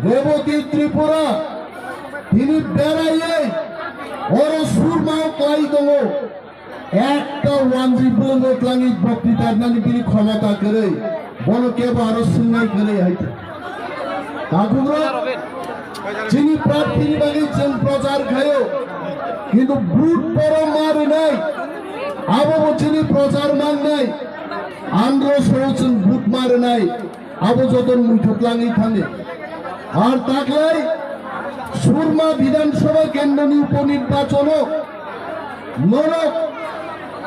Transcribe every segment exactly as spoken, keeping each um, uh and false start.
Reboti Tripura, tini beraiwi oro surma kwlai tongo. Ekta wanjwi bolongo twlangwi bokti tarnani bini khomota kwrwi, bono kebo aro swngnai kwrwi hai. Takhukro, chini prarthini bagwi chwng prochar khaio, kintu vote borok ma rwnai, abo bo chini prochar mangnai, andro soro chwng vote ma rwnai. Abo joto muitu twlangwi thani. Ar taklai Surma Bidhan Sabha Kendroni uponirbachono norok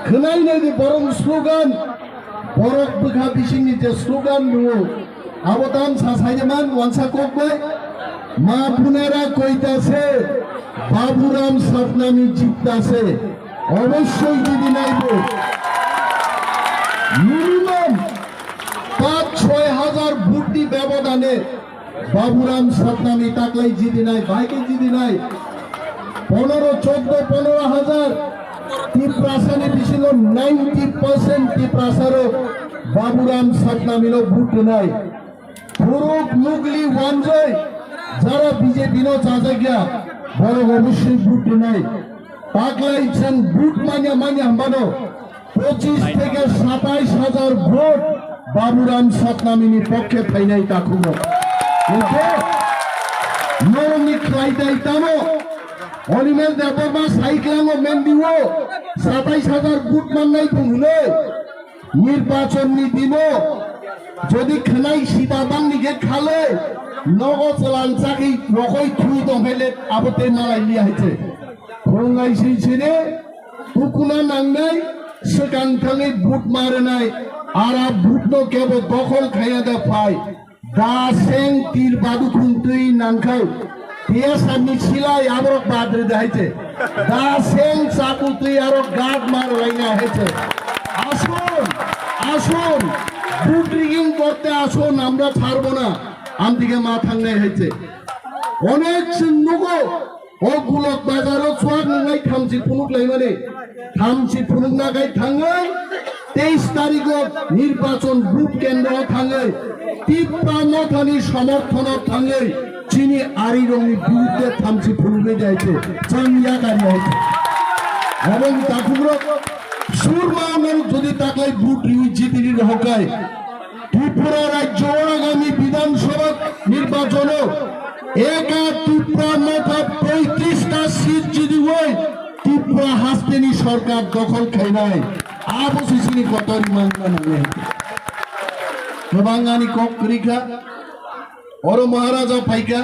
khwnai nai di borok slogan, borok bwkha bisingni je slogan nungo, abo tam sa saiman wansa kok bai, "Ma punara koita se, Baburam Satnami jitta se." Obossoi jidi naibo. Minimum pach choi hajar vote ni bebodane Baburam Satnami taklai jidi nai, baike jidi nai. Ponoro, choddo, ponoro hajar Tiprasa ni bisingo ninety percent Tiprasa rok Baburam Satnami no vote rwnai. Phuruk mugli wanjwi jara B J P no chajakya, borok obossoi vote rwnai. Taklai chwng vote manya manya hwnbano pochis theke satais hajar vote Baburam Satnamini pokkhe phainai takhugo. Hwnkhe norokni khlai dai tamo? Animal Debbarma sai klango mendiwo satais hajar vote mannai bung hwnwi. Nirbachon ni dino jodi khwnai sida bangni khe khalwi nogo chwlang chakwi rokoi thui tongphele abo tei malai liya hai se. Phwrwngnai swi sini tukuna nangnai, swkang thangwi vote ma rwnai, ara vote no kebo dokhol khaiya da phai. Da seng tir badu khum twi nangkhai. Tiyasa ni silai aborok badri da hai se. Da seng chaku twi arok gad mar laina hai se. Asun, asun, vote rigging korte asun, amra chharbo na. Amdike ma thangnai hai se. Onek chwng nugo, o Gulok Bazaro chuak nungnai thamchi phunuk laimani. Thamchi phunukna khai thangwi teis tarigo nirbachon vote kendro thangwi Tipra Mothani somorthono thangwi chini arirokni birudde thamchi phunuknai jai se chang yakari hai se. Ebong takhukrok surma norok jodi taklai vote riwi jitini rohokai Tripura rajyo agami Bidhan Sabha nirbachon o eka Tipra Motha poitrish ta seat jidi oi Tipra hasteni sorkar dokhol khainai. Abo sisini kotori mangna nangnai. Kwbang ani kok kwrwi kha. Oro Maharaja phaikha.